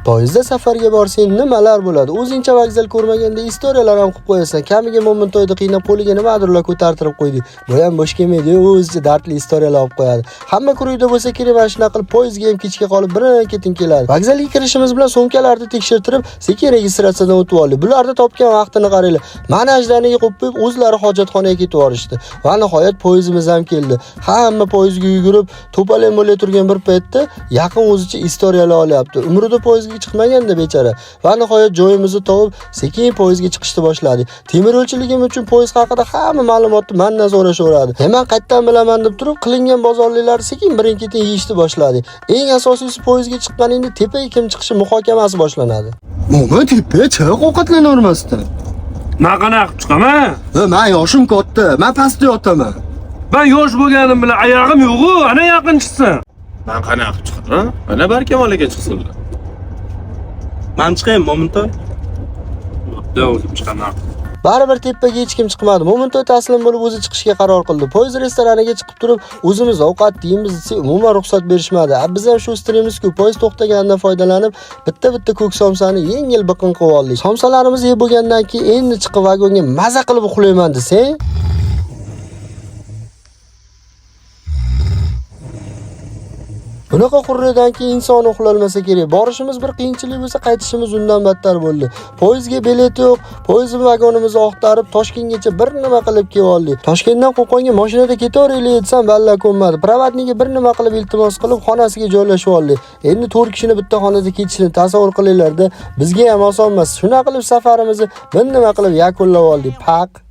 Poyezdda safarga borsang nimalar bo'ladi? O'zingcha vokzal ko'rmaganda istoriyalar ham qilib qo'yasan. Kamiga Mo'mintoyda qiynab qo'liga nimadirlar ko'tartirib qo'ydik. Bu ham bo'sh kelmaydi, o'zicha dardli istoriyalar olib qo'yadi. Hamma kuruyda bo'lsa kerak, mana shunaqa qilib poyezdga ham kechga qolib birin-ketin keladi. Vokzalga kirishimiz bilan sumkalarni tekshirtirib, sekin registratsiyadan o'tib oldik. Bularni topgan vaqtini qaranglar. Mana ajdaniga qo'yib qo'yib o'zlari hojatxonaga ketib yuborishdi. Va nihoyat poyezdimiz ham keldi. Hamma poyezdga yugurib, to'polon bo'lay turgan bir paytda yaqin o'zicha istoriyalar olyapti. Umrida poyezdga chiqmaganda bechora. Va nihoyat joyimizni topib, sekin poyezdga chiqishni boshladik. Temiryo'lchiligim uchun poyezd haqida hamma ma'lumotni mendan so'rashaveradi. Men qayerdan bilaman deb turib, qilingan bozorliklarni sekin birin-ketin yeyishni boshladik. Eng asosiysi poyezdga chiqqaningda tepaga kim chiqishi muhokamasi boshlanadi. Mo'min tepaga chiq ovqatlanavermasdan. Man qanaqa qilib chiqaman? Man yoshim katta, man pastda yotaman. Man yosh bo'lganim bilan oyog'im yo'q-u, ana yaqin chiqsin. Man qanaqa qilib chiqaman? Ana Barkamol aka chiqsinlar. Man chiqaymi, Mo'mintoy? Da o'zim chiqaman. Baribir tepaga hech kim chiqmadi. Mo'mintoy taslim bo'lib o'zi chiqishga qaror qildi. Poyezd restoraniga chiqib turib, o'zimiz ovqat yeymiz desak, umuman ruxsat berishmadi. A biz ham shu strimimiz-ku, poyezd to'xtaganidan foydalanib, bitta-bitta ko'k somsani yengil biqin qilib oldik. Somsalarimizni yeb bo'lgandan keyin endi chiqib vagonga maza qilib uxlayman desang, bunaqa xurrakdan keyin inson uxlolmasa kerak. Borishimiz bir qiyinchilik bo'lsa, qaytishimiz undan battar bo'ldi. Poyezdga bilet yo'q. Poyezd vagonimizni oqtarib Toshkentgacha bir nima qilib kelib oldik. Toshkentdan Qo'qonga mashinada ketaveraylik desam, balla ko'nmadi. Проводник ga bir nima qilib iltimos qilib xonasiga joylashib oldik. Endi 4 kishini bitta xonada ketishini tasavvur qilinglar-da, bizga ham oson emas. Shunaqa qilib safarimizni bir nima qilib yakunlab oldik. Paq.